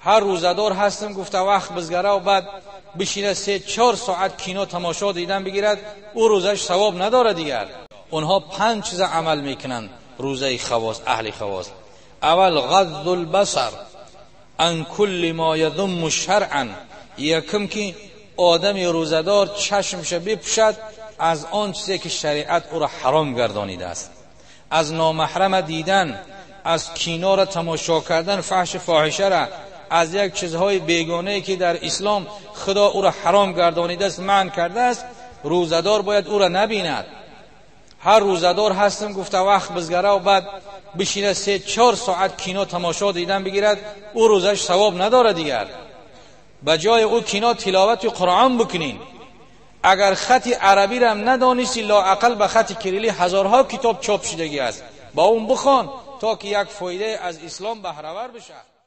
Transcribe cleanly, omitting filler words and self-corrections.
Ҳар рӯзадор ҳастам гуфта вақт бизгара ва баъд бишина 3-4 соат кино тамошо дидан бигирад, ӯ рӯзаш савоб надорад дигар. Онҳо 5 чиза амал мекунанд рӯзаи хавос, аҳли хавос. Аввал ғаззул басар ан кулли мо язумму шаръан. Якум ки одами рӯзадор чашмша бипӯшад аз он чизе ки шариат ӯро ҳаром гардонидааст, аз номаҳрама дидан, аз киноро тамошо кардан, фаҳш фоҳишаро, аз як чизҳои бегонае ки дар ислом худо ӯро ҳаром гардонидааст, манъ кардааст, рӯзадор бояд ӯро набинад. Ҳар рӯзадор ҳастам гуфта вақт бизгара ва баъд бишина 3-4 соат кино тамошо дидан бигирад, ӯ рӯзаш савоб надорад дигар. Ба ҷои ӯ кино тиловати Қуръон бикунин. Агар хати арабиро ҳам надонисти, лоақал ба хати кирилӣ ҳазорҳо китоб чоп шудагӣ аст, ба он бихон то ки як фоидае аз ислом баҳравар бишавад.